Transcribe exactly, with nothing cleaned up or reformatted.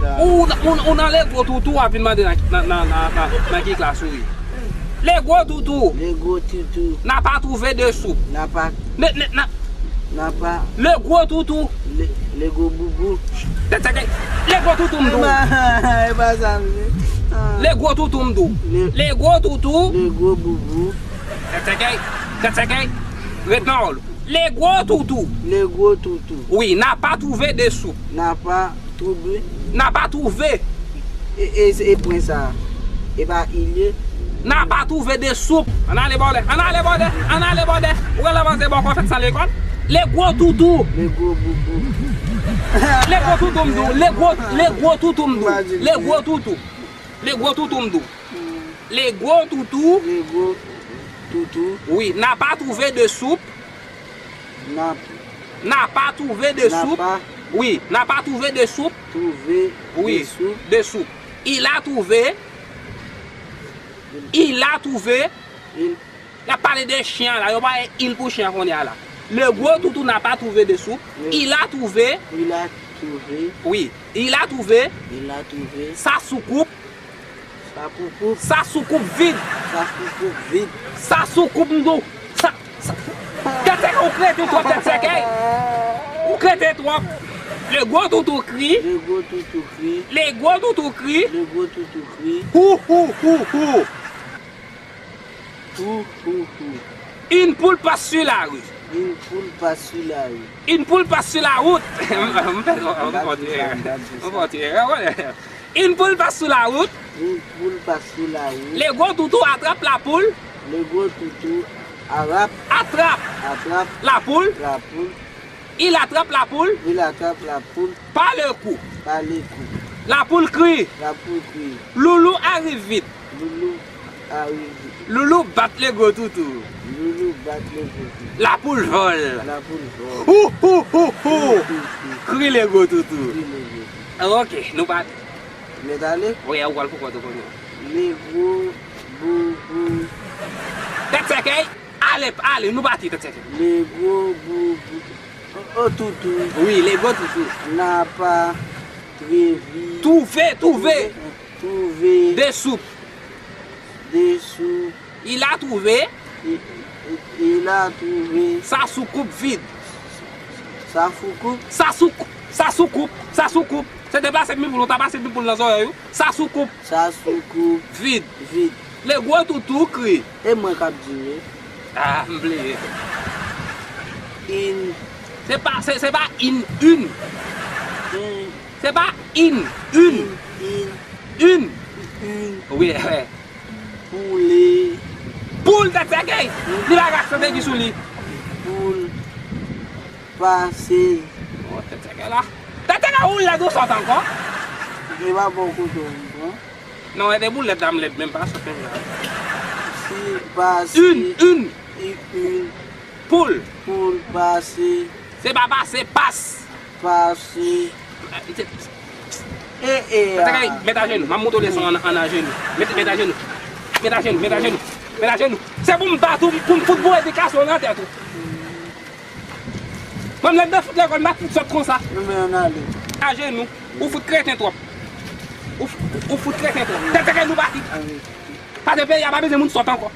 Ou, ou, ou nan Legwo Toutou, w ap vin mande nan, nan, nan, nan, nan, nan ki klas ou ye. Legwo Toutou. Legwo Toutou. N'a pas trouvé de soupe. N'a pas. Ne, ne, na, N'a pas. Legwo Toutou. Le, Legwo Boubou. Tèt sèkèy. Legwo Toutou m di w. E pa, e pa sa m di. Ah. Legwo Toutou m di w. Le, Legwo Toutou. Legwo Boubou. Tèt sèkèy. Tèt sèkèy. Ret nan wòl ou. Legwo Toutou. Legwo Toutou. Wi, n'a pas trouvé de soupe. N'a pas trouvé. N'a pas trouvé. E, e, e pwen sa. E pa il ye. N'a pas trouvé de soupe. Ann ale bòdè. Ann ale bòdè. Ann ale bòdè. Ou pral avanse bò konfèt sa lekòl. Legwo Toutou. Legwo Boubou. Legwo Toutou m di w. Legwo, Legwo Toutou m di w. Legwo Toutou. Legwo Toutou m di w. Legwo Toutou. Legwo Toutou. Wi, n'a pas trouvé de soupe. N'a, n'a pas trouvé de soupe. N'a pas. Wi, n'a pas trouvé de soupe. Trouvé. Wi, de soupe. De soupe. Il a trouvé. Il a trouvé. Il. Y ap pale de chen an la, yo pa gen il pou chen an kounye a la. Legwo Toutou n'a pas trouvé de soupe. Le. Il a trouvé. Il a trouvé. Wi, il a trouvé. Il a trouvé. Sa soukoup. Sa soukoup. Sa soukoup vid. Sa soukoup vid. Sa soukoup m di w. Sa, sa. Tèt sèkèy, ou kreten twòp, tèt sèkèy. Ou kreten twòp. Legwo Toutou kri. Legwo Toutou kri. Legwo Toutou kri. Legwo Toutou kri. Hou, hou, hou, hou. Hou, hou, hou. Une poule passe sur la rue. Une poule passe sur la rue. Une poule passe sur la route. M fè, m fè yon ti erè. M fè yon ti erè, wè. Une poule passe sur la route. Une poule passe sur la route. Legwo Toutou atrap lapoul. Legwo Toutou arap. Atrap. Atrap. Lapoul. Lapoul. Il attrape la poule. Il attrape la poule. Par le cou. Par le cou. Lapoul kri. Lapoul kri. Loulou arrive vite. Loulou arrive vite. Loulou bat Legwo Toutou. Loulou bat Legwo Toutou. Lapoul vole. Lapoul vole. Hou, hou, hou, hou. Hou, hou, hou. Kri Legwo Toutou. Kri Legwo Toutou. Ok, nou pa. Mèt ale? Wi, ou pral pou kont ou kounye a. Legwo Boubou. Tèt sèkèy. Ale, ale, nou pati, tèt sèkèy. Legwo Boubou. O, o, Toutou. Wi, Legwo Toutou. N'a pas trouvé. Trouvé, trouvé. Trouvé. De soupe. De soupe. Il a trouvé. Il, il, il a trouvé. Sa soukoup vid. Sa foukoup. Sa souk-, sa soukoup. Sa soukoup. Se te pase pipoul, ou ta pase pipoul nan zòrèy ou. Sa soukoup. Sa soukoup. Vid. Vid. Legwo Toutou kri. E mwen k ap di wi. Ah, m bliye. In. Se pa, se, se pa in, une. In. Se pa in, une. In, in. Une. Une. Wi, wi. Poule. Poul tèt sèkèy. Li pa gen aksan de ki sou li. Poul. Pase. Oh, tèt sèkèy la. Tèt sèkèy ou lèd ou sòt ankò. Li pa bon kote w pran. Non, e de boulèt la m lèd menm pa sòt menm la. Si pase. Une, une. Une. Poul. Poul pase. Se pa pase, pas. Pase. E, e, tèt sèkèy, mèt ajenou. M ap montre w leson an, an ajenou. Mèt, mèt ajenou. Mèt ajenou, mèt ajenou. Mèt ajenou. Se pou m bat ou, pou m fout boure edikasyon nan tèt ou. Mwen, m lè m te fout lekòl, m pa t fout sòt konsa. Mwen, mwen, ann ale. Ajenou. Ou fout kreten twòp. Ou f-, ou fout kreten twòp. Tèt sèkèy nou pati. Pase peyi a pa bezwen moun sòt ankò.